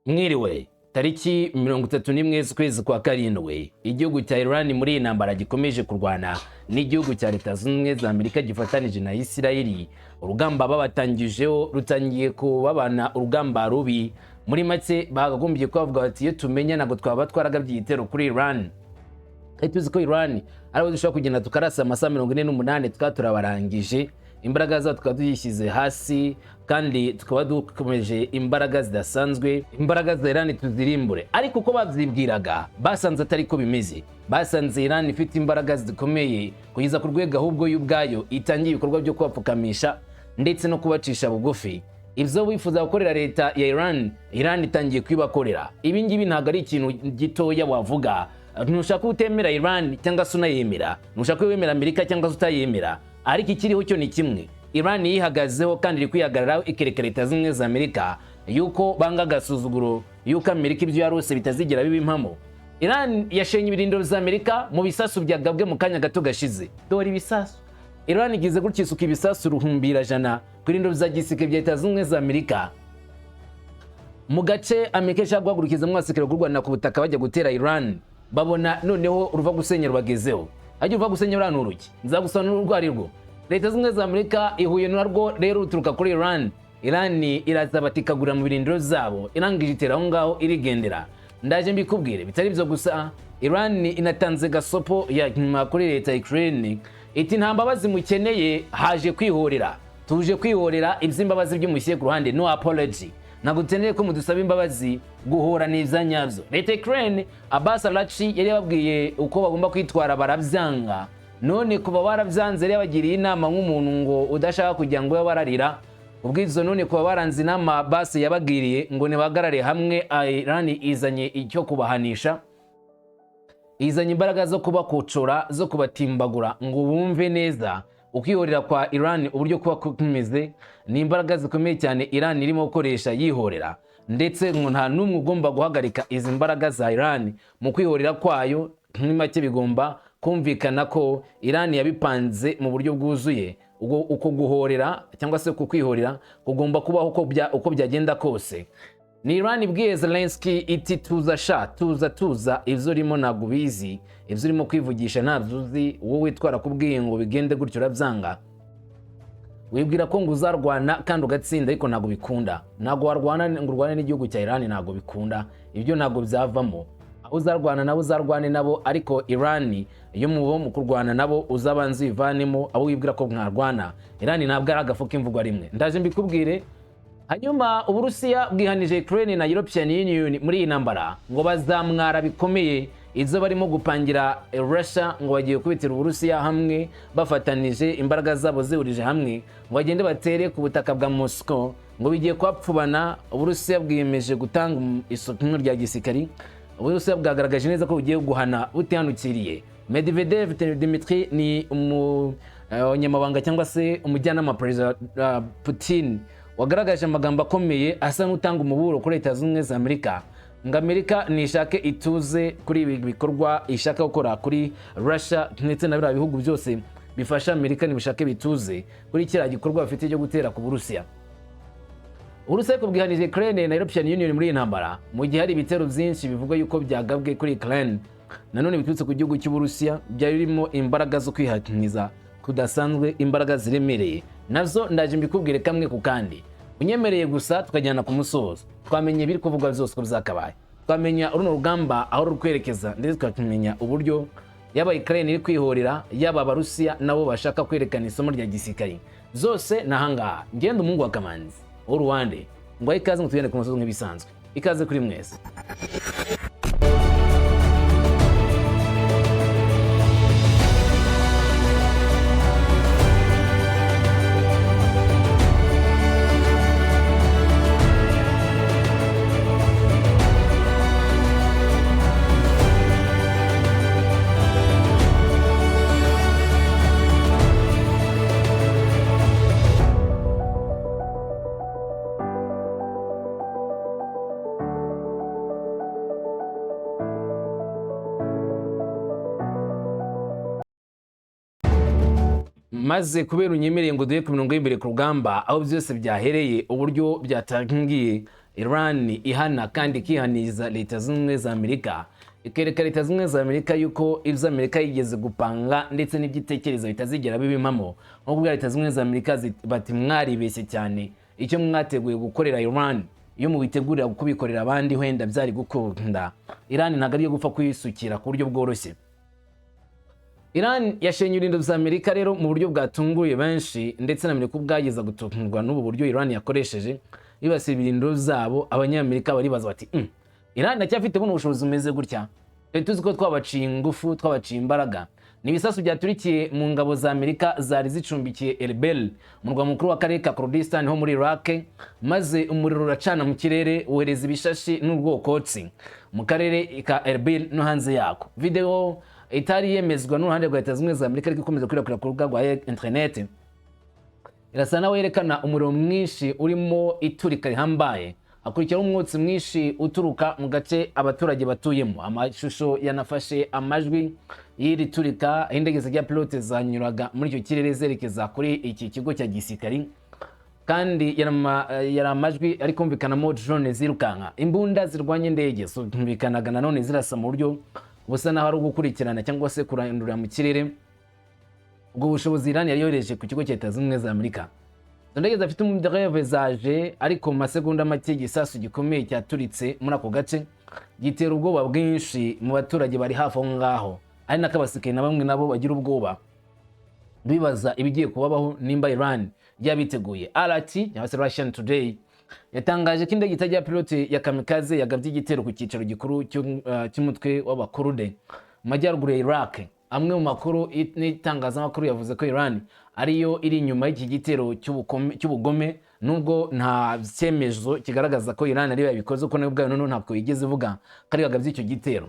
Mwiriwe. Tariki 31 z'ukwezi kwa karindwi, igihugu cya Iran muri iyi ntambara gikomeje kurwana n'igihugu cya Leta Zunze Ubumwe za Amerika gifatanije na Isirayeli, urugamba babatangijeho rutangiye kubabana urugamba rubi. Muri make, bakagombye kubavuga bati: "Iyo tumenya ntabwo twaba twaragabye igitero kuri Iran." Kandi tuzi ko Iran ari abo dushobora kugenda tukarasa amasaha 48 tukaba turabarangije, imbaraga zabo tukaba tuzishyize hasi, kandi tukaba dukomeje imbaraga zidasanzwe, imbaraga za Iran tuzirimbure. Ariko uko babyibwiraga, basanze atari ko bimeze. Basanze Iran ifite imbaraga zikomeye kugeza ku rwego ahubwo yo ubwayo itangiye ibikorwa byo kubapfukamisha ndetse no kubacisha bugufi. Ibyo wifuza gukorera leta ya Iran, Iran itangiye kubibakorera. Ibi ngibi ntabwo ari ikintu gitoya wavuga. Ntushaka utemera Iran cyangwa se unayemera, ntushaka wemera Amerika cyangwa se utayemera, ariko ikiriho cyo ni kimwe: Iran yihagazeho kandi iri kwihagararaho, ikereka Leta Zunze Ubumwe za Amerika yuko banga agasuzuguro, yuko Amerika ibyo yarose bitazigera biba impamo. Iran yashenye ibirindiro bya Amerika mu bisasu byagabwe mu kanya gato gashize. Dore ibisasu, Iran igize gutya isuka ibisasu ruhumbira jana ku birindiro bya gisirikare bya Leta Zunze Ubumwe za Amerika mu gace Amerika ishaka guhagurukizamo abasirikare b'u Rwanda ku butaka bajya gutera Iran. Babona noneho uruva gusenya rubagezeho. Hajya uruva gusenya ruriya ni uruki, nzagusobanurira urwo ari rwo. Leta Zunze Ubumwe za Amerika ihuye narwo rero ruturuka kuri Iran. Iran iraza batikagura mu birindiro zabo, irangije itera aho ngaho irigendera. Ndaje mbikubwire. Bitari ibyo gusa, Iran inatanze gasopo ya nyuma kuri leta ya Ukraine, iti: "Nta mbabazi mukeneye, haje kwihorera, tuje kwihorera, iby'imbabazi by'umushyire ku ruhande, no apology, ntabwo dukeneye ko mudusaba imbabazi, guhora ni ibya nyabyo." Leta ya Ukraine, Abbas Araghchi yari yababwiye uko bagomba kwitwara, barabyanga. None kuba barabyanze, yari yabagiriye inama nk'umuntu ngo udashaka kugira ngo bararira ubwizo. None kuba baranze inama Abbas yabagiriye ngo nibahagarare hamwe, Iran izanye icyo kubahanisha, izanye imbaraga zo kubakocora, zo kubatimbagura, ngo bumve neza ukwihorera kwa Iran uburyo kuba kumeze. Ni imbaraga zikomeye cyane Iran irimo gukoresha yihorera, ndetse ngo nta n'umwe ugomba guhagarika izi mbaraga za Iran mu kwihorera kwayo. Muri make, bigomba kumvikana ko Iran yabipanze mu buryo bwuzuye. Ubwo uko guhorera cyangwa se uko kwihorera kugomba kubaho uko byagenda kose. Ni Iran ibwiye Zelensky iti: "Tuza sha, tuza, tuza, ibyo urimo ntabwo ubizi, ibyo urimo kwivugisha ntabyo uzi. Wowe twarakubwiye ngo bigende gutyo urabyanga, wibwira ko ngo uzarwana kandi ugatsinda, ariko ntabwo bikunda. Ntabwo warwana ngo urwane n'igihugu cya Iran, ntabwo bikunda, ibyo ntabwo byavamo. Aho uzarwana nabo uzarwane nabo, ariko Iran iyo mubo mu kurwana nabo uzabanza uyivanemo abo wibwira ko mwarwana. Iran ntabwo ari agafu k'imvugwa rimwe." Ndaje mbikubwire. Hanyuma Uburusiya bwihanije Ukraine na European Union muri iyi ntambara, ngo bazamwara bikomeye. Izo barimo gupangira Russia, ngo bagiye kubitira Uburusiya hamwe, bafatanije, imbaraga zabo zihurije hamwe, ngo bagende batere ku butaka bwa Moscow, ngo bigiye kuhapfubana. Uburusiya bwiyemeje gutanga isoko rya gisirikari. Uburusiya bwagaragaje neza ko bugiye guhana butihanukiriye. Medvedev Dmitry ni umunyamabanga cyangwa se umujyanama wa Perezida Putin, wagaragaje amagambo akomeye asa n'utanga umuburo kuri Leta Zunze Ubumwe za Amerika, ngo Amerika nishake ituze kuri ibi bikorwa ishaka gukora kuri Russia, ndetse na biriya bihugu byose bifasha Amerika nibishake bituze kuri kiriya gikorwa bafite cyo gutera ku Burusiya. Uburusiya ariko bwihanije Ukraine na European Union muri iyi ntambara, mu gihe hari ibitero byinshi bivugwa yuko byagabwe kuri Ukraine nanone biturutse ku gihugu cy'Uburusiya, byari birimo imbaraga zo kwihaniza kudasanzwe, imbaraga ziremereye. Nazo ndaje mbikubwire kamwe ku kandi, unyemereye gusa tukajyana ku musozo, twamenya ibiri kuvugwa byose uko byakabaye, twamenya runo rugamba aho ruri kwerekeza, ndetse tukamenya uburyo yaba Ukraine iri kwihorera, yaba Abarusiya nabo bashaka kwerekana isomo rya gisirikare. Zose ni ahangaha. Ngenda umuhungu wa Kamanzi w'uruwande, ngo ikaze, ngo tugende ku musozi nk'ibisanzwe. Ikaze kuri mwese. Maze kubera unyemereye ngo duhe ku mirongo y'imbere ku rugamba, aho byose byahereye, uburyo byatangiye, Iran ihana kandi ikihaniza Leta Zunze Ubumwe za Amerika, ikereka Leta Zunze Ubumwe za Amerika yuko ibyo Amerika yigeze gupanga ndetse n'ibyitekerezo bitazigera biba impamo, nko kubwira Leta Zunze Ubumwe za Amerika bati: "Mwaribeshye cyane, icyo mwateguye gukorera Iran iyo mubitegurira kubikorera abandi wenda byari gukunda. Iran ntabwo ariyo gupfa kuyisukira ku buryo bworoshye." Iran yashenye ibirindiro bya Amerika rero mu buryo bwatunguye benshi, ndetse na Amerika ubwageza gutungurwa n'ubu buryo Iran yakoresheje yibasira ibirindiro zabo. Abanyamerika baribaza bati: Iran iracyafite buno bushobozi bumeze gutya? Twari tuzi ko twabaciye ingufu, twabaciye imbaraga." Ni ibisasu byaturikiye mu ngabo za Amerika zari zicumbikiye Erbil, umurwa mukuru w'akarere ka Kurdistan ho muri Iraq, maze umuriro uracana mu kirere, wohereza ibishashi n'urwokotsi mu karere ka Erbil no hanze yako. Video itari yemezwa n'uruhande rwa Leta Zunze Ubumwe za Amerika ariko ikomeza kwirakwira ku rubuga rwa internet irasa nawe yerekana umuriro mwinshi urimo iturika rihambaye, hakurikiraho umwotsi mwinshi uturuka mu gace abaturage batuyemo. Amashusho yanafashe amajwi y'iri turika aho indege zitagira pilote zanyuraga muri icyo kirere zerekeza kuri iki kigo cya gisirikari, kandi yari amajwi ari kumvikanamo drone zirukanka, imbunda zirwanya indege zumvikanaga nanone zirasa mu buryo busa naho ari ugukurikirana cyangwa se kurandurira mu kirere ubwo bushobozi Iran yari yohereje ku kigo cya Leta Zunze Ubumwe za Amerika. Izo ndege zifite umudereve zaje, ariko mu masegonda make igisasu gikomeye cyaturitse muri ako gace, gitera ubwoba bwinshi mu baturage bari hafi aho ngaho, ari nako abasirikare na bamwe nabo bagira ubwoba bibaza ibigiye kubabaho nimba Iran yabiteguye. RT cyangwa se Russian Today yatangaje ko indege itagira pilote ya kamikaze yagabye igitero ku cyicaro gikuru cy'umutwe w'Abakurude mu majyaruguru ya Iraq. Amwe mu makuru n'itangazamakuru yavuze ko Iran ariyo iri inyuma y'iki gitero cy'ubugome, nubwo nta cyemezo kigaragaza ko Iran ariyo yabikoze, kuko nayo ubwayo noneho ntabwo yigeze ivuga ko ariyo yagabye icyo gitero.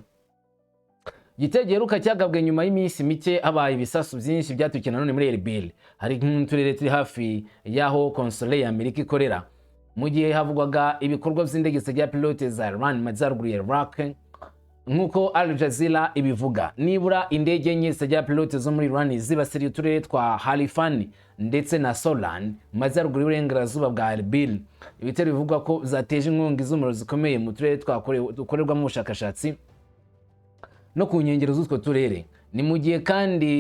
Igitero giheruka cyagabwe nyuma y'iminsi mike habaye ibisasu byinshi byaturikiye nanone muri Erbil, hari nk'uturere turi hafi y'aho consulat ya Amerika ikorera, mu gihe havugwaga ibikorwa by'indege zitagira pilote za Iran mu majyaruguru ya Iraq. Nk'uko Al Jazeera ibivuga, nibura indege enye zitagira pilote zo muri Iran zibasiriye uturere twa Halifan ndetse na Solan mu majyaruguru y'uburengerazuba bwa Erbil. Ibitero bivugwa ko zateje inkongi z'umuriro zikomeye mu turere dukorerwamo ubushakashatsi no ku nkengero z'utwo turere. Ni mu gihe kandi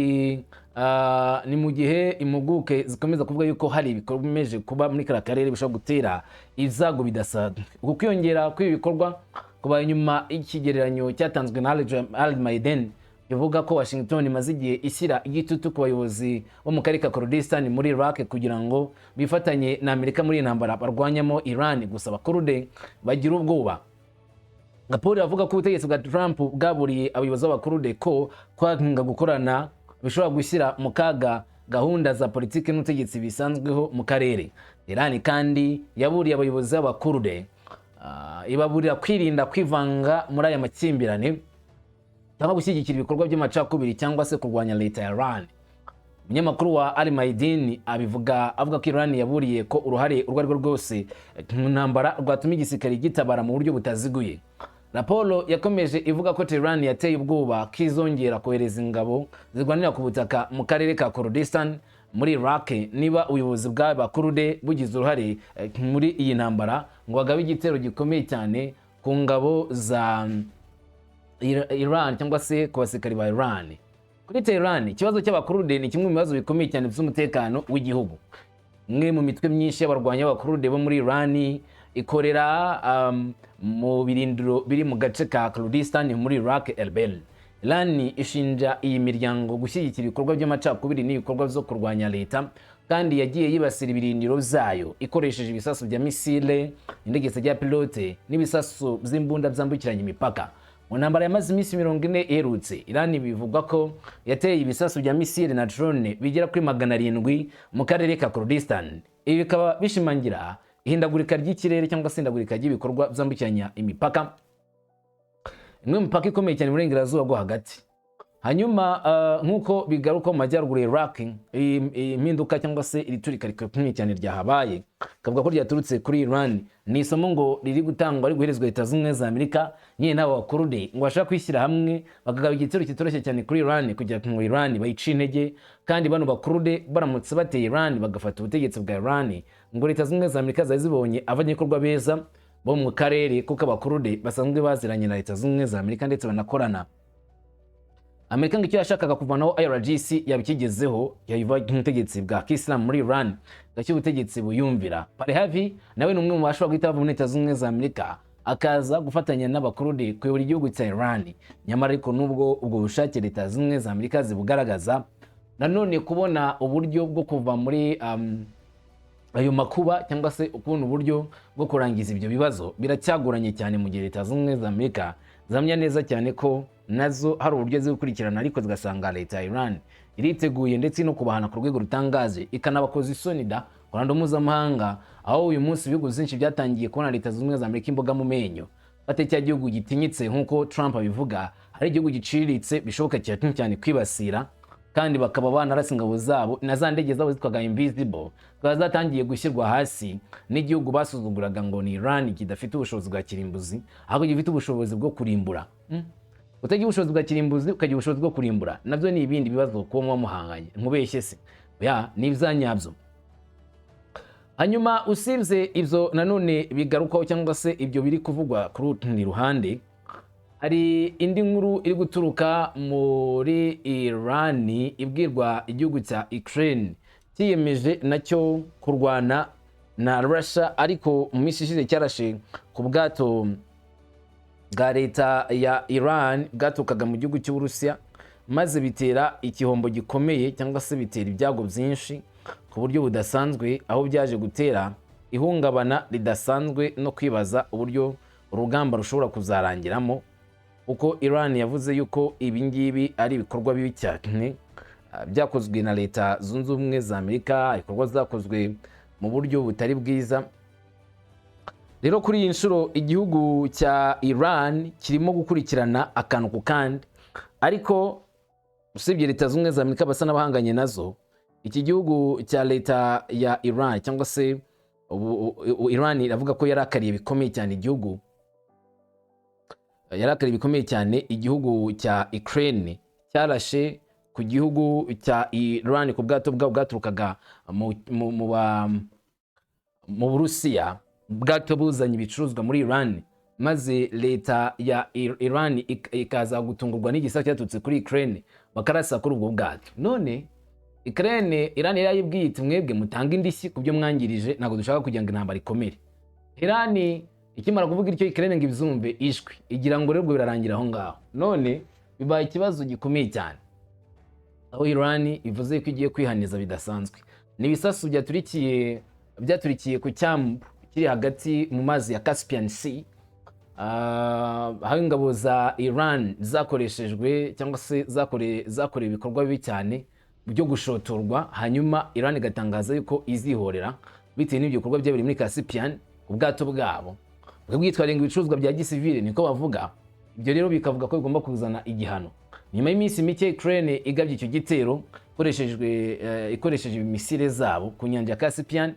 ni mu gihe impuguke zikomeza kuvuga yuko hari ibikomeje kuba muri kariya karere bishobora gutera ibyago bidasanzwe. Uku kwiyongera kw'ibi bikorwa kubaye nyuma y'ikigereranyo cyatanzwe na Al Mayadeen kivuga ko Washington imaze igihe ishyira igitutu ku bayobozi bo mu karere ka Kurdistan muri Iraq kugira ngo bifatanye na Amerika muri iyi ntambara barwanyamo Iran, gusa Abakurude bagira ubwoba. Raporo iravuga ko ubutegetsi bwa Trump bwaburiye abayobozi b'Abakurude ko kwanga gukorana bishobora gushyira mu kaga gahunda za politiki n'ubutegetsi bisanzweho mu karere. Iran kandi yaburiye abayobozi b'Abakurude, ibaburira kwirinda kwivanga muri aya makimbirane cyangwa gushyigikira ibikorwa by'amacakubiri cyangwa se kurwanya leta ya Iran. Umunyamakuru wa Al Mayadeen abivuga avuga ko Iran yaburiye ko uruhare urwo arirwo rwose mu ntambara rwatuma igisirikare gitabara mu buryo butaziguye. Raporo yakomeje ivuga ko Tehran yateye ubwoba ko izongera kohereza ingabo zirwanira ku butaka mu karere ka Kurdistan muri Iraq niba ubuyobozi bw'Abakurude bugize uruhare muri iyi ntambara, ngo bagabe igitero gikomeye cyane ku ngabo za Iran cyangwa se ku basirikari ba Iran. Kuri Tehran, ikibazo cy'Abakurude ni kimwe mu bibazo bikomeye cyane by'umutekano w'igihugu. Imwe mu mitwe myinshi y'abarwanyi b'Abakurude bo muri Iran ikorera mu birindiro biri mu gace ka Kurdistan muri Iraq, Erbil. Iran ishinja iyi miryango gushyigikira ibikorwa by'amacakubiri n'ibikorwa byo kurwanya leta, kandi yagiye yibasira ibirindiro byayo ikoresheje ibisasu bya misile, indege zitagira pilote n'ibisasu by'imbunda byambukiranya imipaka. Mu ntambara yamaze iminsi 40 iherutse, Iran bivugwa ko yateye ibisasu bya misile na drone bigera kuri 700 mu karere ka Kurdistan. Ibi bikaba bishimangira ihindagurika ry'ikirere cyangwa se ihindagurika ry'ibikorwa byambukiranya imipaka, imwe mu mipaka ikomeye cyane mu burengerazuba bwo hagati. Hanyuma nk'uko bigaruka mu majyaruguru ya Iraq, iyi mpinduka cyangwa se iri turika rikomeye cyane ryahabaye, kavuga ko ryaturutse kuri Iran, ni isomo ngo riri gutangwa, ari guherezwa Leta Zunze Ubumwe za Amerika nyine n'abo Bakurude ngo bashaka kwishyira hamwe bakagaba igitero kitoroshye cyane kuri Iran kugira ngo Iran bayice intege. Kandi bano Bakurude baramutse bateye Iran bagafata ubutegetsi bwa Iran, ngo Leta Zunze Ubumwe za Amerika zari zibonye abanyabikorwa beza bo bo mu karere, kuko Abakurude basanzwe baziranye na Leta Zunze Ubumwe za Amerika ndetse banakorana. Amerika ngo icyo yashakaga kuvanaho IRGC yabikigezeho, yayiva nk'ubutegetsi bwa Kisilamu muri Iran, gacyo ubutegetsi buyumvira. Pahlavi nawe ni umwe mu bashobora guhita bava muri Leta Zunze Ubumwe za Amerika, akaza gufatanya n'Abakurude kuyobora igihugu cya Iran. Nyamara ariko, nubwo ubwo bushake Leta Zunze Ubumwe za Amerika zibugaragaza, nanone kubona uburyo bwo kuva muri ayo makuba cyangwa se kubona uburyo bwo kurangiza ibyo bibazo biracyagoranye cyane, mu gihe Leta Zunze Ubumwe za Amerika zamya neza cyane ko nazo hari uburyo ziri gukurikirana, ariko zigasanga leta ya Iran iriteguye ndetse no kubahana ku rwego rutangaje, ikanabakoza isoni da ku ruhando mpuzamahanga, aho uyu munsi ibihugu byinshi byatangiye kubona Leta Zunze Ubumwe za Amerika imboga mu menyo, bate cya gihugu gitinyitse nk'uko Trump abivuga, hari igihugu giciriritse bishoboka cyane cyane kwibasira, kandi bakaba banarasa ingabo zabo na za ndege zabo zitwaga Invisible, zikaba zatangiye gushyirwa hasi n'igihugu basuzuguraga ngo ni Iran kidafite ubushobozi bwa kirimbuzi, ahubwo gifite ubushobozi bwo kurimbura. Utagira ubushobozi bwa kirimbuzi ukagira ubushobozi bwo kurimbura, nabyo ni ibindi bibazo kuba muba muhanganye. Nkubeshye se? Ya ni ibyanyabyo. Hanyuma usibye ibyo nanone bigarukwaho cyangwa se ibyo biri kuvugwa ku rundi ruhande, hari indi nkuru iri guturuka muri Iran ibwirwa igihugu cya Ukraine cyiyemeje nacyo kurwana na Russia, ariko mu minsi ishize cyarashe ku bwato bwa leta ya Iran bwaturukaga mu gihugu cy'Uburusiya, maze bitera igihombo gikomeye cyangwa se bitera ibyago byinshi ku buryo budasanzwe, aho byaje gutera ihungabana ridasanzwe no kwibaza uburyo urugamba rushobora kuzarangiramo, kuko Iran yavuze yuko ibi ngibi ari ibikorwa bibi cyane byakozwe na Leta Zunze Ubumwe za Amerika, ibikorwa zakozwe mu buryo butari bwiza. Rero kuri iyi nshuro igihugu cya Iran kirimo gukurikirana akantu ku kandi, ariko usibye Leta Zunze Ubumwe za Amerika basa n'abahanganye nazo, iki gihugu cya leta ya Iran cyangwa se Iran iravuga ko yarakariye bikomeye cyane igihugu, yarakariye bikomeye cyane igihugu cya Ukraine cyarashe ku gihugu cya Iran ku bwato bwabo bwaturukaga mu Burusiya, bwato buzanye ibicuruzwa muri Iran, maze leta ya Iran ikaza gutungurwa n'igisasu cyaturutse kuri Ukraine, bakarasa kuri ubwo bwato. None Ukraine, Iran yari yayibwiye iti: "Mwebwe mutange indishyi ku byo mwangirije, ntabwo dushaka kugira ngo intambara ikomere." Iran ikimara kuvuga ityo, Ukraine ngo ibyumve ishwi, igira ngo rero ubwo birarangira aho ngaho. None bibaye ikibazo gikomeye cyane, aho Iran ivuze ko igiye kwihaniza bidasanzwe. Ni ibisasu byaturikiye ku cyambu kiri hagati mu mazi ya Caspian Sea, aho ingabo za Iran zakoreshejwe cyangwa se zakorewe ibikorwa bibi cyane byo gushotorwa, hanyuma Iran igatangaza yuko izihorera bitewe n'ibyo bikorwa byabereye muri Caspian ku bwato bwabo bwo bwitwariye ngo ibicuruzwa bya gisivile, niko bavuga. Ibyo rero bikavuga ko bigomba kuzana igihano. Nyuma y'iminsi mike Ukraine igabye icyo gitero ikoresheje misile zabo ku nyanja ya Caspian,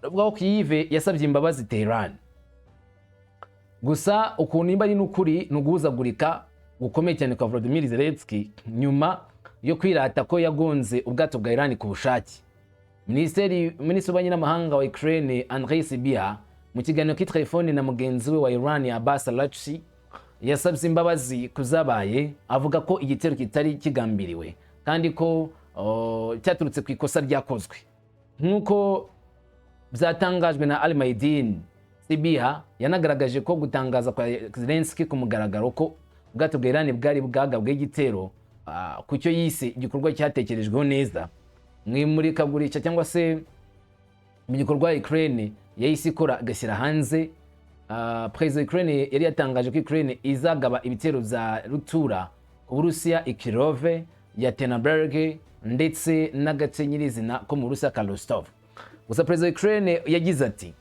bavuga ko Kyiv yasabye imbabazi Tehran. Gusa ukuntu nimba ari n'ukuri, ni uguhuzagurika gukomeye cyane kwa Volodymyr Zelensky nyuma yo kwirata ko yagonze ubwato bwa Iran ku bushake. Minisitiri w'ububanyi n'amahanga wa Ukraine, Andriy Sybiha, mu kiganiro k'itelefone na mugenzi we wa Iran, Abbas Araghchi, yasabye imbabazi ku zabaye, avuga ko igitero kitari kigambiriwe kandi ko cyaturutse ku ikosa ryakozwe. Nk'uko byatangajwe na Al Mayadeen, Sybiha yanagaragaje ko gutangaza kwa Zelensky ku mugaragaro ko ubwato bwa Iran bwari bwagabweho igitero ku cyo yise igikorwa cyatekerejweho neza mu imurikagurisha cyangwa se mu gikorwa Ukraine yahise ikora agashyira hanze. Perezida wa Ukraine yari yatangaje ko Ukraine izagaba ibitero bya rutura ku Burusiya i Kirov ya Tenenberg ndetse n'agace nyirizina ko mu Burusiya ka Rostov. Gusa perezida wa Ukraine yagize ati: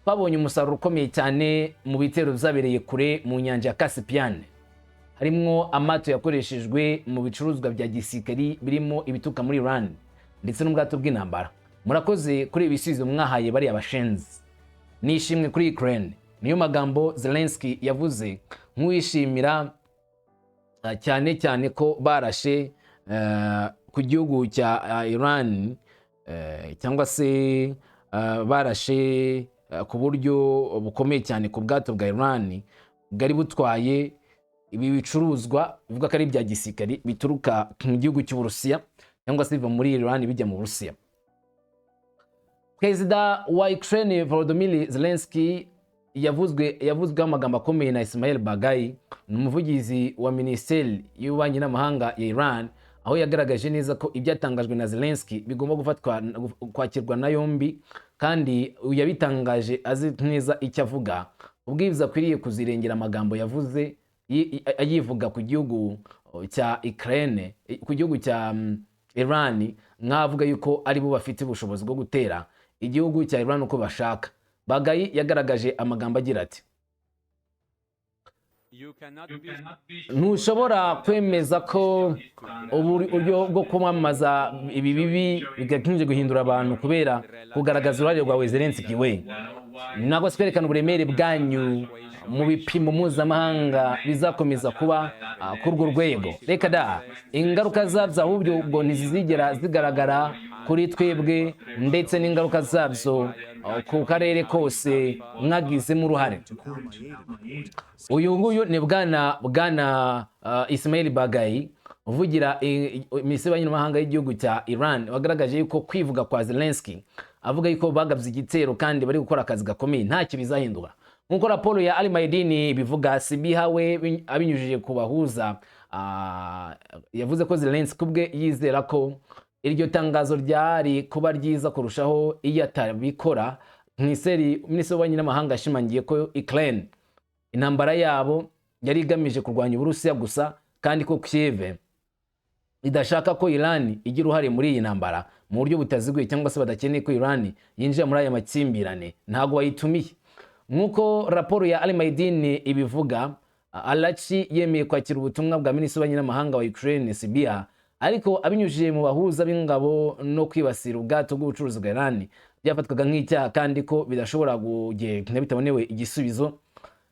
"Twabonye umusaruro ukomeye cyane mu bitero byabereye kure mu nyanja ya Caspian, harimwo amato yakoreshejwe mu bicuruzwa bya gisirikari birimo ibituruka muri Iran ndetse n'ubwato bw'intambara. Murakoze kuri ibi bisubizo mwahaye bariya bashenzi. Nishimwe kuri Ukraine." Niyo magambo Zelensky yavuze nk'uwishimira cyane cyane ko barashe ku gihugu cya Iran cyangwa se barashe ku buryo bukomeye cyane ku bwato bwa Iran bwari butwaye ibi bicuruzwa bivuga ko ari ibya gisirikari bituruka mu gihugu cy'Uburusiya cyangwa se biva muri Iran bijya mu Burusiya. Perezida wa Ukraine Volodymyr Zelensky yavuzweho amagambo akomeye na Ismail Baghai, ni umuvugizi wa Minisiteri y'Ububanyi n'Amahanga ya Iran, aho yagaragaje neza ko ibyatangajwe na Zelensky bigomba gufatwa kwakirwa na yombi, kandi yabitangaje azi neza icyo avuga. Ubwiza akwiriye kuzirengera amagambo yavuze ayivuga ku gihugu cya Ukraine, ku gihugu cya Iran, nk'avuga yuko aribo bafite ubushobozi bwo gutera igihugu cya Iran uko bashaka. Baghai yagaragaje amagambo agira ati: "Ntushobora kwemeza ko uburyo bwo kwamamaza ibi bibi bigakunze guhindura abantu kubera kugaragaza uruhare rwawe, Zelensky we, ntabwo se kwerekana uburemere bwanyu mu bipimo mpuzamahanga bizakomeza kuba kuri urwo rwego. Reka da, ingaruka zabyo ahubwo ubwo ntizizigera zigaragara kuri twebwe, ndetse n'ingaruka zabyo ku karere kose mwagizemo uruhare." Uyu nguyu ni bwana Ismail Baghai uvugira Minisiteri y'Ububanyi n'Amahanga y'igihugu cya Iran, wagaragaje yuko kwivuga kwa Zelensky avuga yuko bagabye igitero kandi bari gukora akazi gakomeye ntacyo bizahindura. Nk'uko raporo ya Al Mayadeen bivuga, Sybiha we abinyujije ku bahuza yavuze ko Zelensky ubwe yizera ko iryo tangazo ryari kuba ryiza kurushaho iyo atabikora. Minisitiri w'Ububanyi n'Amahanga yashimangiye ko Ukraine intambara yabo yari igamije kurwanya Uburusiya gusa, kandi ko Kiev idashaka ko Iran igira uruhare muri iyi ntambara mu buryo butaziguye, cyangwa se badakeneye ko Iran yinjira muri aya makimbirane, ntabwo bayitumiye. Nk'uko raporo ya Al Mayadeen ibivuga, Araghchi yemeye kwakira ubutumwa bwa Minisitiri w'Ububanyi n'Amahanga wa Ukraine Sybiha, ariko abinyujije mu bahuza b'ingabo no kwibasira ubwato bw'ubucuruzi bwa Iran byafatwaga nk'icyaha, kandi ko bidashobora kugenda bitabonewe igisubizo.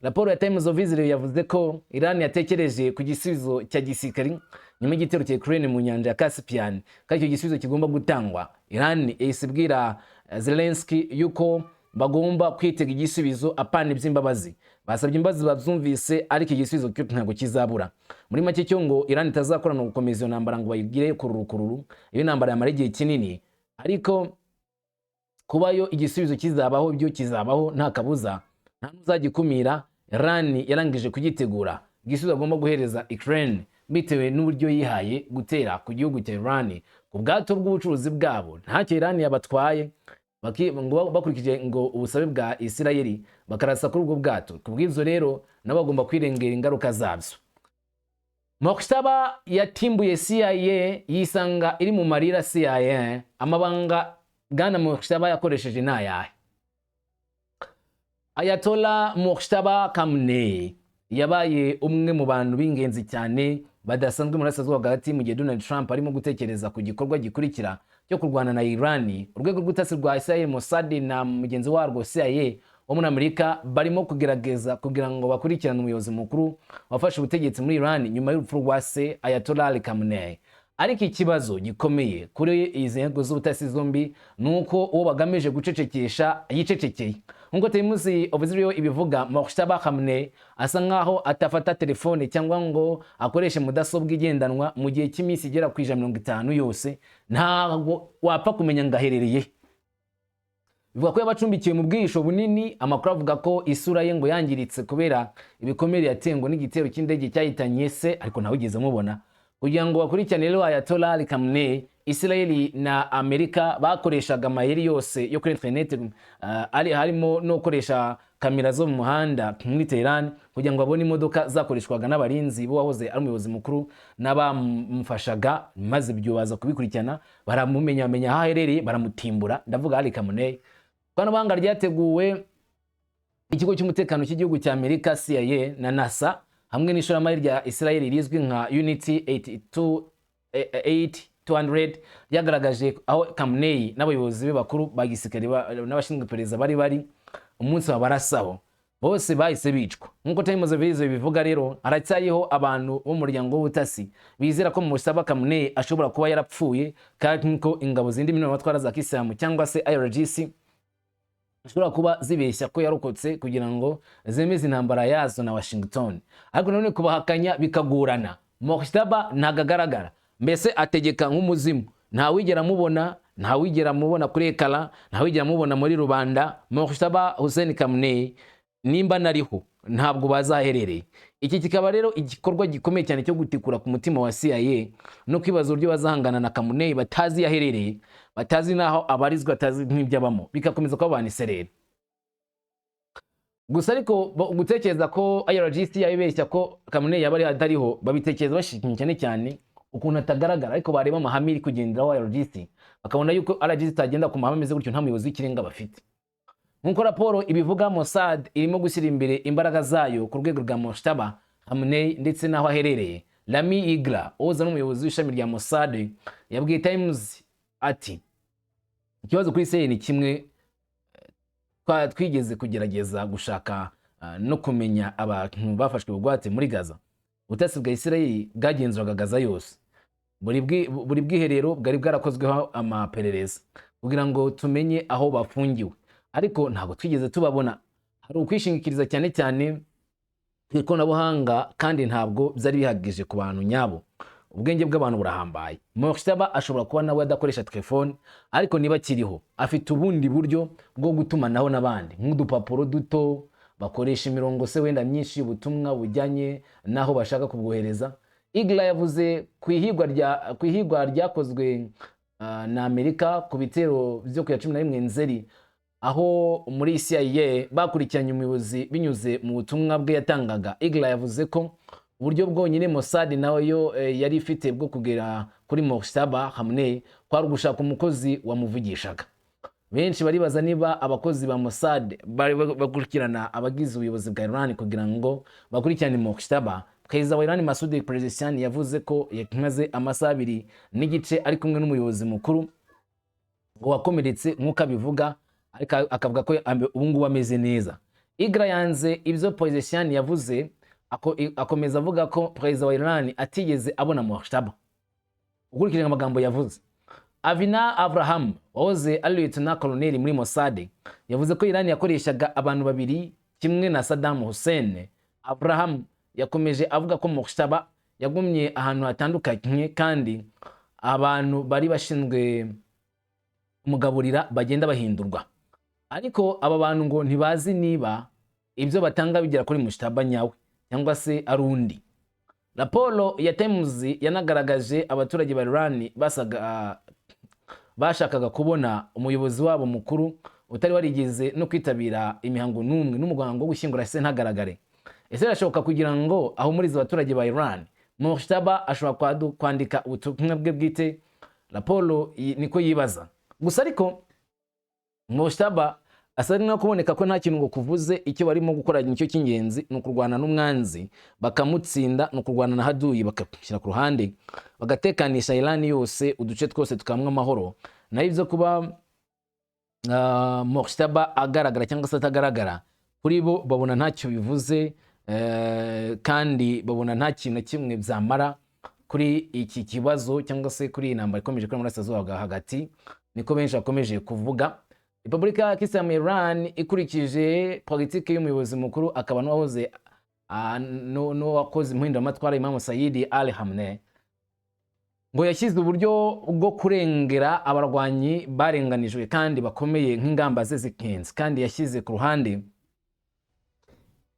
Raporo ya Times of Israel yavuze ko Iran yatekereje ku gisubizo cya gisirikari nyuma y'igitero cya Ukraine mu nyanja ya Caspian, kandi icyo gisubizo kigomba gutangwa. Iran yahise ibwira Zelensky yuko bagomba kwitega igisubizo, apana iby'imbabazi. Basabye imbabazi babyumvise, ariko igisubizo cyo ntabwo kizabura. Muri make, cyo ngo Iran itazakora ni ugukomeza iyo ntambara ngo bayigire kururu kururu, iyo ntambara yamara igihe kinini, ariko kubayo igisubizo kizabaho byo kizabaho nta kabuza, nta n'uzagikumira. Iran yarangije kugitegura igisubizo agomba guhereza Ukraine bitewe n'uburyo yihaye gutera ku gihugu cya Iran ku bwato bw'ubucuruzi bwabo, ntacyo Iran yabatwaye, ngo bakurikije ngo ubusabe bwa Isirayeli bakarasa kuri ubwo bwato. Ku bw'ibyo rero nabo bagomba kwirengera ingaruka zabyo. Mojtaba yatimbuye CIA yisanga iri mu marira. CIA, amabanga bwana Mojtaba yakoresheje ni ayahe? Ayatollah Mojtaba Khamenei yabaye umwe mu bantu b'ingenzi cyane badasanzwe mu Burasirazuba hagati mu gihe Donald Trump arimo gutekereza ku gikorwa gikurikira cyo kurwana na Iran. Urwego rw'ubutasi rwa Israel Mossad na mugenzi warwo CIA wo muri Amerika barimo kugerageza kugira ngo bakurikirane umuyobozi mukuru wafashe ubutegetsi muri Iran nyuma y'urupfu rwa se Ayatollah Ali Khamenei. Ariko ikibazo gikomeye kuri izi nzego z'ubutasi zombi ni uko uwo bagamije gucecekesha yicecekeye. Nk'uko Times of Israel ibivuga, Mojtaba Khamenei asa nkaho atafata telefone cyangwa ngo akoreshe mudasobwa igendanwa mu gihe cy'iminsi igera ku 150 yose, ntabwo wapfa kumenya ngo aherereye. Bivuga ko yabacumbikiwe mu bwihisho bunini. Amakuru avuga ko isura ye ngo yangiritse kubera ibikomere yatengo n'igitero cy'indege cyahitanye se, ariko ntawe wigeze amubona. Kugira ngo bakurikirane rero Ayatollah Ali Khamenei, Israel na Amerika bakoreshaga amayeri yose yo kuri internet, ari harimo no gukoresha kamera zo mu muhanda muri Tehran kugira ngo babone imodoka zakoreshwaga n'abarinzi b'uwahoze ari umuyobozi mukuru n'abamufashaga, maze ibyo baza kubikurikirana, baramumenya, bamenya aho aherereye, baramutimbura. Ndavuga Ali Khamenei. Ikoranabuhanga ryateguwe ikigo cy'umutekano cy'igihugu cya Amerika CIA na NASA hamwe n'ishoramari rya Israel rizwi nka Unit 8200 ryagaragaje aho Khamenei n'abayobozi be bakuru ba gisirikare n'abashinzwe iperereza bari umunsi babarasaho, bose bahise bicwa. Nk'uko Times of Israel bivuga rero, haracyariho abantu bo mu muryango w'ubutasi bizera ko Mojtaba Khamenei ashobora kuba yarapfuye, kandi ko ingabo zindi miliyoni za kisilamu cyangwa se IRGC Zishobora kuba zibeshya ko yarokotse kugira ngo zemeze intambara yazo na Washington, ariko nanone kubahakanya bikagorana. Mojtaba ntabwo agaragara, mbese ategeka nk'umuzimu, ntawigera amubona, ntawigera amubona kuri écran, ntawigera amubona muri rubanda. Mojtaba Hussein Khamenei nimba nariho ntabwo bazaherereye. Iki kikaba rero igikorwa gikomeye cyane cyo gutikura ku mutima wa CIA no kwibaza uburyo bazahangana na Khamenei batazi yaherereye, batazi n'aho abarizwa, batazi n'ibyo abamo, bikakomeza kubabana isereri gusa. Ariko gutekereza ko IRGC yabibeshya ko Khamenei yaba ari atariho, babitekereza bashimye cyane cyane ukuntu atagaragara, ariko bareba amahame iri kugenderaho IRGC bakabona yuko IRGC itagenda ku mahame ameze gutyo nta muyobozi w'ikirenga bafite. Nk'uko raporo ibivuga, Mossad irimo gushyira imbere imbaraga zayo ku rwego rwa Mojtaba Khamenei ndetse n'aho aherereye. Rami Igra, uhoze ari umuyobozi w'ishami rya Mossad, yabwiye Times ati: "Ikibazo kuri Israel ni kimwe. Twigeze kugerageza gushaka no kumenya abantu bafashwe bugwate muri Gaza. Ubutasi bwa Israel bwagenzuraga Gaza yose. Buri bwiherero bwari bwarakozweho amaperereza kugira ngo tumenye aho bafungiwe, ariko ntabwo twigeze tubabona. Hari ukwishingikiriza cyane cyane ku ikoranabuhanga, kandi ntabwo byari bihagije ku bantu nyabo. Ubwenge bw'abantu burahambaye. Mojtaba ashobora kuba nawe adakoresha telefone, ariko niba akiriho afite ubundi buryo bwo gutumanaho n'abandi, nk'udupapuro duto bakoresha, imirongo se wenda myinshi, ubutumwa bujyanye n'aho bashaka kubwohereza." Igla yavuze ku ihigwa ryakozwe na Amerika ku bitero byo ku ya 11 Nzeri, aho muri CIA bakurikiranye umuyobozi binyuze mu butumwa bwe yatangaga. Igla yavuze ko uburyo bwonyine Mossad nayo yari ifite bwo kugera kuri Mojtaba Khamenei kwari ugushaka umukozi wamuvugishaga. Benshi baribaza niba abakozi ba Mossad bari bakurikirana abagize ubuyobozi bwa Iran kugira ngo bakurikirane Mojtaba. Perezida wa Iran Masoud Pezeshkian yavuze ko yamaze amasaha 2.5 ari kumwe n'umuyobozi mukuru ngo wakomeretse nk'uko abivuga, ariko akavuga ko ubu ngubu ameze neza. Igra yanze ibyo Pezeshkian yavuze, akomeza avuga ko perezida wa Iran atigeze abona Mojtaba ukurikije amagambo yavuze. Avina Abraham, wahoze ari lieutenant colonel muri Mossad, yavuze ko Iran yakoreshaga abantu babiri kimwe na Saddam Hussein. Abraham yakomeje avuga ko Mojtaba yagumye ahantu hatandukanye kandi abantu bari bashinzwe kumugaburira bagenda bahindurwa, ariko aba bantu ngo ntibazi niba ibyo batanga bigera kuri Mojtaba nyawe cyangwa se ari undi. Raporo ya Times yanagaragaje abaturage ba Iran basaga bashakaga kubona umuyobozi wabo mukuru utari warigeze no kwitabira imihango n'umwe n'umuhango wo gushyingura se ntagaragare. Ese birashoboka kugira ngo ahumurize abaturage ba Iran? Mojtaba ashobora kwandika ubutumwa bwe bwite? Raporo niko yibaza gusa. Ariko Mojtaba asa no kuboneka ko nta kintu ngo kuvuze. Icyo barimo gukora nicyo cy'ingenzi, ni ukurwana n'umwanzi bakamutsinda, ni ukurwana na haduyi bakashyira ku ruhande, bagatekanisha Iran yose, uduce twose tukamwa amahoro. Naho ibyo kuba Mojtaba agaragara cyangwa se atagaragara, kuri bo babona ntacyo bivuze, kandi babona nta kintu na kimwe byamara kuri iki kibazo cyangwa se kuri iyi ntambara ikomeje kuri Burasirazuba bwa hagati. Niko benshi bakomeje kuvuga. Repubulika ya Kisilamu Iran ikurikije politiki y'umuyobozi mukuru akaba n'uwahoze n'uwakoze impinduramatwara Imam Sayyid Ali Khamenei, ngo yashyize uburyo bwo kurengera abarwanyi barenganijwe kandi bakomeye nk'ingamba ze z'ingenzi, kandi yashyize ku ruhande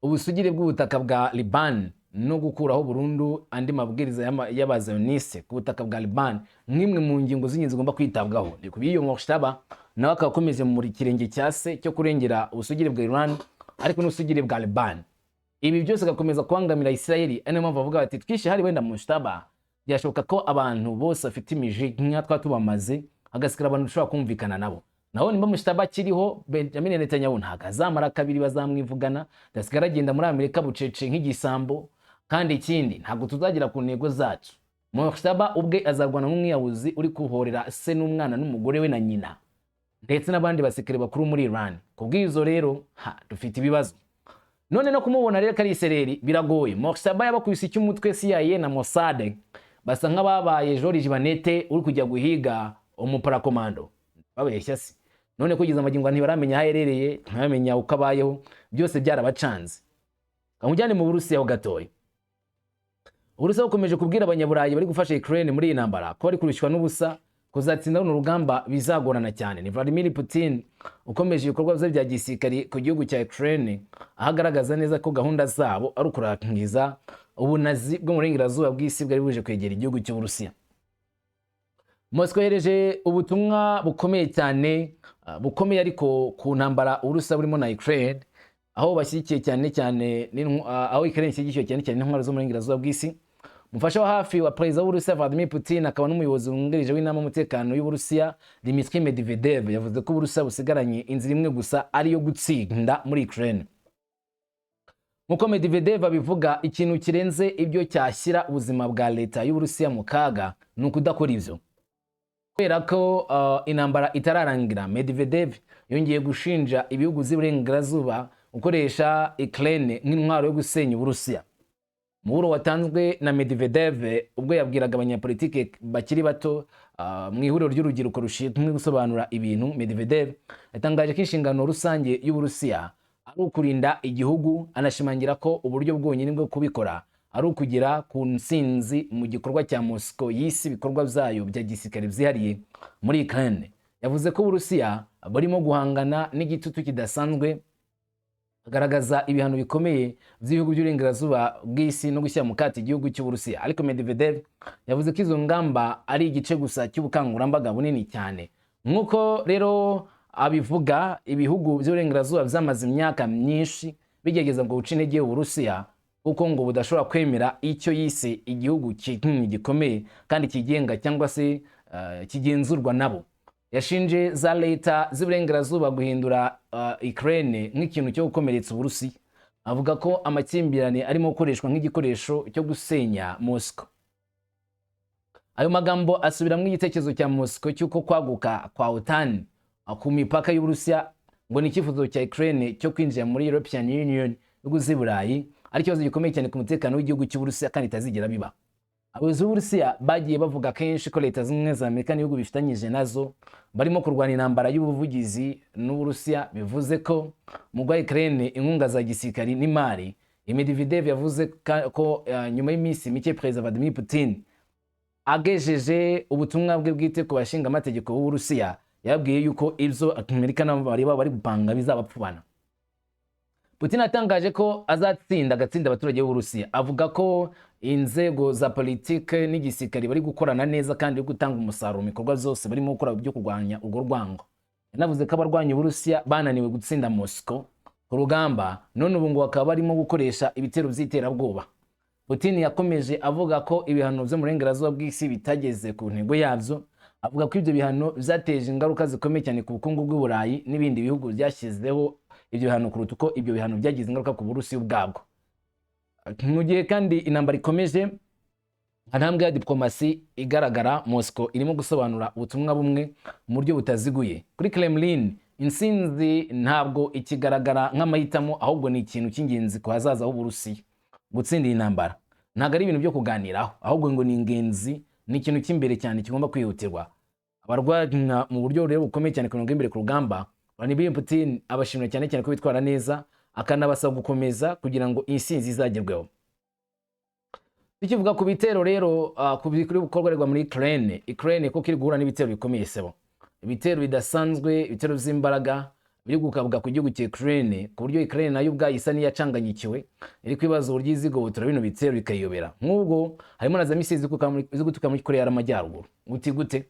ubusugire bw'ubutaka bwa Liban no gukuraho burundu andi mabwiriza y'abazayoniste ku butaka bwa Liban nk'imwe mu ngingo z'ingenzi zigomba kwitabwaho. Ni ku bw'iyo Mojtaba nawe akaba akomeje mu kirenge cya se cyo kurengera ubusugire bwa Iran ariko n'ubusugire bwa Liban. Ibi byose bigakomeza kubangamira Isirayeli, ari niyo mpamvu bavuga bati: "Twishe hari wenda Mojtaba, byashoboka ko abantu bose bafite imijinya twa tubamaze, hagasigara abantu dushobora kumvikana nabo." Naho nimba Mojtaba akiriho, Benjamin Netanyahu ntabwo azamara kabiri, bazamwivugana, ndasigara agenda muri Amerika bucece nk'igisambo. Kandi ikindi, ntabwo tuzagera ku ntego zacu. Mojtaba ubwe azarwana nk'umwiyahuzi uri kuhorera se n'umwana n'umugore we na nyina ndetse n'abandi basekere bakuru muri Iran. Ku bw'izo rero ha dufite ibibazo. None no kumubona rero kari isereri biragoye. Mojtaba yabakubise icy'umutwe CIA na Mossad, basa nk'ababaye George Banete uri kujya guhiga umuparakomando babeshya se. None kugeza amagingo ntibaramenya aho aherereye, ntibaramenya uko abayeho, byose byarabacanze. Kamujyane mu Burusiya ho gatoya. Uburusiya bukomeje kubwira Abanyaburayi bari gufasha Ukraine muri iyi ntambara ko bari kurushywa n'ubusa, kuzatsinda runo rugamba bizagorana cyane. Ni Vladimir Putin ukomeje ibikorwa bye bya gisirikari ku gihugu cya Ukraine, aho agaragaza neza ko gahunda zabo ari ukurangiza ubunazi bwo mu burengerazuba bw'isi bwari buje kwegera igihugu cy'Uburusiya. Moscow yohereje ubutumwa bukomeye cyane, bukomeye ariko ku ntambara Uburusiya burimo na Ukraine, aho bashyigikiye cyane cyane aho Ukraine ishyigikiwe cyane cyane n'intwaro zo mu burengerazuba bw'isi. Umufasha wa hafi wa perezida w'Uburusiya Vladimir Putin, akaba n'umuyobozi wungirije w'inama y'umutekano y'Uburusiya, Dmitry Medvedev, yavuze ko Uburusiya busigaranye inzira imwe gusa, ariyo gutsinda muri Ukraine. Nk'uko Medvedev abivuga, ikintu kirenze ibyo cyashyira ubuzima bwa leta y'Uburusiya mu kaga ni ukudakora ibyo, kubera ko intambara itararangira. Medvedev yongeye gushinja ibihugu by'iburengerazuba gukoresha Ukraine nk'intwaro yo gusenya Uburusiya. Umuburo watanzwe na Medvedev ubwo yabwiraga abanyapolitike bakiri bato mu ihuriro ry'urubyiruko rushinzwe gusobanura ibintu. Medvedev yatangaje ko inshingano rusange y'Uburusiya ari ukurinda igihugu, anashimangira ko uburyo bwonyine bwo kubikora ari ukugera ku ntsinzi mu gikorwa cya Moscow yise ibikorwa byayo bya gisirikare byihariye muri Ukraine. Yavuze ko Uburusiya burimo guhangana n'igitutu kidasanzwe, agaragaza ibihano bikomeye by'ibihugu by'uburengerazuba bw'isi no gushyira mu kato igihugu cy'Uburusiya. Ariko Medvedev yavuze ko izo ngamba ari igice gusa cy'ubukangurambaga bunini cyane. Nk'uko rero abivuga, ibihugu by'uburengerazuba byamaze imyaka myinshi bigerageza ngo guca intege Uburusiya, kuko ngo budashobora kwemera icyo yise igihugu kinini gikomeye kandi kigenga cyangwa se kigenzurwa nabo. Yashinje za leta z'iburengerazuba guhindura Ukraine nk'ikintu cyo gukomeretsa Uburusiya, avuga ko amakimbirane arimo gukoreshwa nk'igikoresho cyo gusenya Moscow. Ayo magambo asubiramo igitekerezo cya Moscow cy'uko kwaguka kwa OTAN ku mipaka y'Uburusiya ngo ni icyifuzo cya Ukraine cyo kwinjira muri European Union, ibihugu z'i Burayi, ari ikibazo gikomeye cyane ku mutekano w'igihugu cy'Uburusiya kandi itazigera biba. Abayobozi b'Uburusiya bagiye bavuga kenshi ko Leta Zunze Ubumwe za Amerika n'ibihugu bifitanyije nazo barimo kurwana intambara y'ubuvugizi n'Uburusiya, bivuze ko mu guha Ukraine inkunga za gisirikari n'imari. Medvedev yavuze ko nyuma y'iminsi mike Perezida Vladimir Putin agejeje ubutumwa bwe bwite ku bashinga amategeko b'Uburusiya, yababwiye yuko ibyo Amerika nabo bari bari gupanga bizabapfubana. Putin yatangaje ko azatsinda, agatsinda abaturage b'Uburusiya, avuga ko inzego za politike n'igisirikare bari gukorana neza kandi bari gutanga umusaruro mu bikorwa byose barimo gukora byo kurwanya urwo rwango. Yanavuze ko abarwanya Uburusiya bananiwe gutsinda Moscow ku rugamba, none ubu ngo bakaba barimo gukoresha ibitero by'iterabwoba. Putin yakomeje avuga ko ibihano byo mu burengerazuba bw'isi bitageze ku ntego yabyo, avuga ko ibyo bihano byateje ingaruka zikomeye cyane ku bukungu bw'Uburayi n'ibindi bihugu byashyizeho ibyo bihano kuruta uko ibyo bihano byagize ingaruka ku Burusiya ubwabwo. Mu gihe kandi intambara ikomeje, nta ntambwe ya diplomasi igaragara, Moscow irimo gusobanura ubutumwa bumwe mu buryo butaziguye. Kuri Kremlin, intsinzi ntabwo ikigaragara nk'amahitamo, ahubwo ni ikintu cy'ingenzi ku hazaza h'Uburusiya. Gutsinda iyi ntambara ntabwo ari ibintu byo kuganiraho, ahubwo ngo ni ingenzi, ni ikintu cy'imbere cyane kigomba kwihutirwa. Abarwana mu buryo rero bukomeye cyane ku mirongo y'imbere ku rugamba, Vladimir Putin abashimira cyane cyane ko bitwara neza, akanabasaba gukomeza kugira ngo intsinzi izagerweho. Tukivuga ku bitero rero, ku biri gukorwa muri Ukraine, Ukraine kuko iri guhura n'ibitero bikomeye sebo, ibitero bidasanzwe, ibitero by'imbaraga biri gukabwa ku gihugu cya Ukraine, ku buryo Ukraine nayo ubwayo isa n'iyacanganyikiwe, iri kwibaza uburyo izigobotora bino bitero bikayiyobera. Nk'ubwo harimo na za misile ziri guturuka muri Korea y'Amajyaruguru. Uti gute?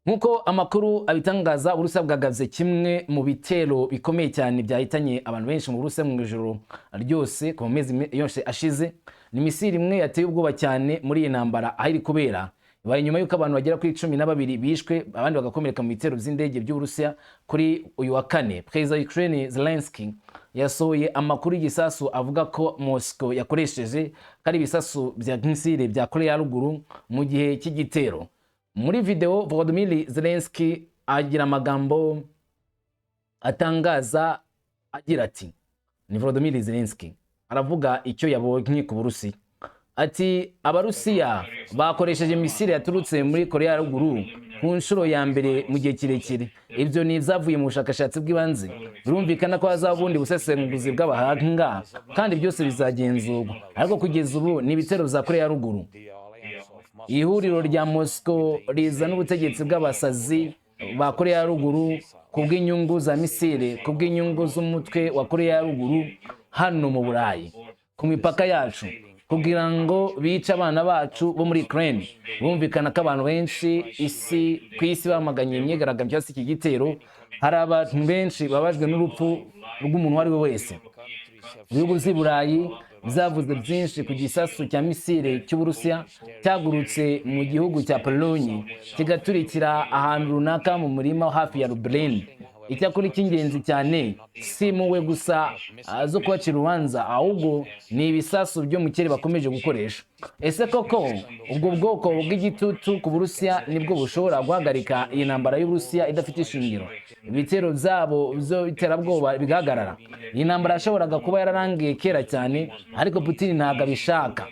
Nk'uko amakuru abitangaza, Uburusiya bwagabye kimwe mu bitero bikomeye cyane byahitanye abantu benshi mu Burusiya mu ijoro ryose ku mezi yose ashize. Ni misile imwe yateye ubwoba cyane muri iyi ntambara aho iri kubera. Ibaye nyuma y'uko abantu bagera kuri 12 bishwe, abandi bagakomereka mu bitero by'indege by'Uburusiya kuri uyu wa kane. Perezida wa Ukraine Zelensky yasohoye amakuru y'igisasu avuga ko Moscow yakoresheje ko ari ibisasu bya misile bya Korea ya Ruguru mu gihe cy'igitero. Muri video, Volodymyr Zelensky agira amagambo atangaza agira ati, ni Volodymyr Zelensky aravuga icyo yabonye ku Burusiya. Ati Abarusiya bakoresheje misile yaturutse muri Korea ya Ruguru ku nshuro ya mbere mu gihe kirekire. Ibyo ni ibyavuye mu bushakashatsi bw'ibanze. Birumvikana ko hazaba ubundi busesenguzi bw'abahanga kandi byose bizagenzurwa, ariko kugeza ubu ni ibitero bya Korea ya Ruguru. Ihuriro rya Moscow rizana ubutegetsi bw'abasazi ba Korea ya Ruguru ku bw'inyungu za misile, ku bw'inyungu z'umutwe wa Korea ya Ruguru hano mu Burayi, ku mipaka yacu, kugira ngo bice abana bacu bo muri Ukraine. Bumvikana ko abantu benshi isi ku isi bamaganye imyigaragambyo cyangwa se iki gitero. Hari abantu benshi babajwe n'urupfu rw'umuntu uwo ari we wese. Ibihugu by'i Burayi byavuze byinshi ku gisasu cya misile cy'Uburusiya cyagurutse mu gihugu cya Pologne, kigaturikira ahantu runaka mu murima hafi ya Lublin. Icyakora icy'ingenzi cyane si impuhwe gusa zo kubacira urubanza, ahubwo ni ibisasu byo mu kirere bakomeje gukoresha. Ese koko ubwo bwoko bw'igitutu ku Burusiya nibwo bushobora guhagarika iyi ntambara y'Uburusiya idafite ishingiro, ibitero byabo by'iterabwoba bigahagarara? Iyi ntambara yashoboraga kuba yararangiye kera cyane, ariko Putin ntabwo abishaka.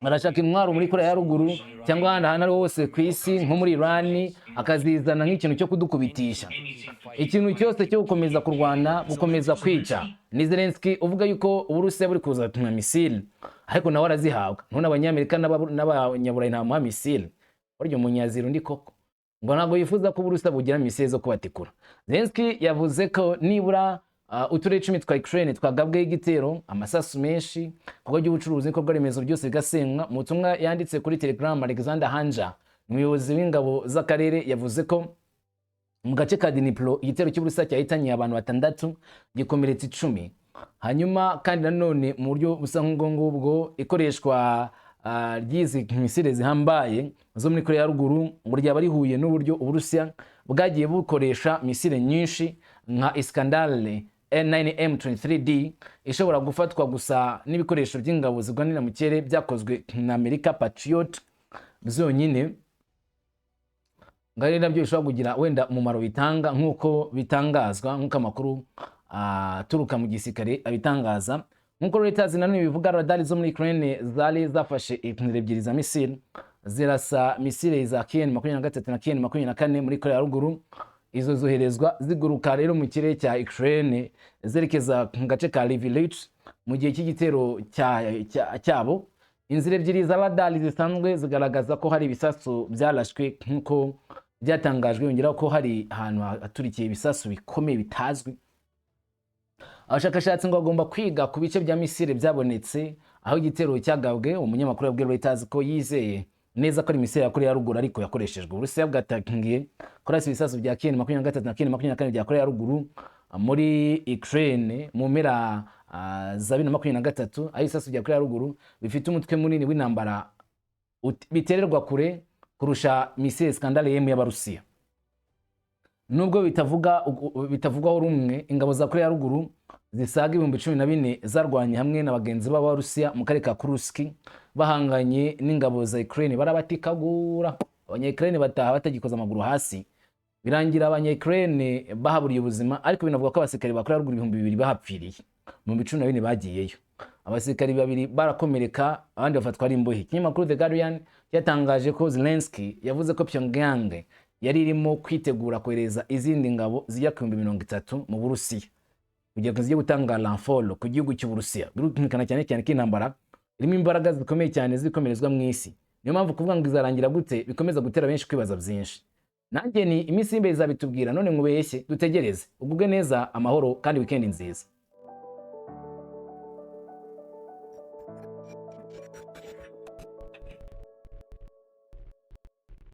Arashaka intwaro muri Korea ya Ruguru cyangwa ahandi hantu ari hose ku isi, nko muri Irani, akazizana nk'ikintu cyo kudukubitisha, ikintu cyose cyo gukomeza kurwana, gukomeza kwica. Ni Zelensky uvuga yuko Uburusiya buri kuza nka misile, ariko nawe arazihabwa. None Abanyamerika n'Abanyaburayi ntamuha misile. Burya umunyazira undi koko ngo ntabwo yifuza ko Uburusiya bugira misile zo kubatikura. Zelensky yavuze ko nibura uturere 10 twa Ukraine twagabweho igitero, amasasu menshi, ibikorwa by'ubucuruzi n'ibikorwa remezo byose bigasenywa. Mu butumwa yanditse kuri Telegram, Alexander Hanja, umuyobozi w'ingabo z'akarere, yavuze ko mu gace ka Dnipro igitero cy'Uburusiya cyahitanye abantu batandatu, gikomeretsa 10. Hanyuma kandi nanone mu buryo busa nk'ubwo ngubwo, ikoreshwa ry'izi misile zihambaye zo muri Korea ya Ruguru ngo ryaba rihuye n'uburyo Uburusiya bwagiye bukoresha misile nyinshi nka Iskander N9M23D, ishobora gufatwa gusa n'ibikoresho by'ingabo zirwanira mu kirere byakozwe na Amerika, Patriot, byonyine. Ngo ari nabyo bishobora kugira wenda umumaro bitanga, nk'uko bitangazwa, nk'uko amakuru aturuka mu gisirikare abitangaza. Nk'uko Reuters nanone bivuga, radari zo muri Ukraine zari zafashe inzira ebyiri za misile zirasa misile za KN 23 na KN 24 muri Korea ya Ruguru. Izo zoherezwa ziguruka rero mu kirere cya Ukraine zerekeza mu gace ka Lviv mu gihe cy'igitero cyabo. Inzira ebyiri za radari zisanzwe zigaragaza ko hari ibisasu byarashwe, nk'uko byatangajwe. Yongeraho ko hari ahantu haturikiye ibisasu bikomeye bitazwi. Abashakashatsi ngo bagomba kwiga ku bice bya misile byabonetse aho igitero cyagabwe. Umunyamakuru yabwiye Reuters ko yizeye neza ko ari misile ya Korea ya Ruguru ariko yakoreshejwe. Uburusiya bwatangiye kurasa ibisasu bya KN 23 na KN 24 bya Korea ya Ruguru muri Ukraine mu mpera za 2023, aho ibisasu bya Korea ya Ruguru bifite umutwe munini w'intambara bitererwa kure kurusha misile Iskander M y'Abarusiya. Nubwo bitavugwaho rumwe, ingabo za Korea ya Ruguru zisaga 14,000 zarwanye hamwe na bagenzi b'Abarusiya mu karere ka Kursk, bahanganye n'ingabo za Ukraine, barabatikagura. Abanya-Ukraine bataha batagikoza amaguru hasi, birangira Abanya-Ukraine bahaburiye ubuzima. Ariko binavuga ko abasirikare ba Korea ya Ruguru 2000 bahapfiriye mu 14,000 bagiyeyo. Abasirikari babiri barakomereka, abandi bafatwa ari imbohe. Ikinyamakuru The Guardian cyatangaje ko Zelensky yavuze ko Pyongyang yari irimo kwitegura kohereza izindi ngabo zijya ku 30,000 mu Burusiya kugira ngo zijye gutanga renfort ku gihugu cy'Uburusiya. Birumvikana cyane cyane ko intambara irimo imbaraga zikomeye cyane zikomerezwa mu isi. Niyo mpamvu kuvuga ngo izarangira gute bikomeza gutera benshi kwibaza byinshi. Nanjye ni iminsi y'imbere izabitubwira. None nkubeshye? Dutegereze. Ugubwe neza, amahoro kandi weekend nziza.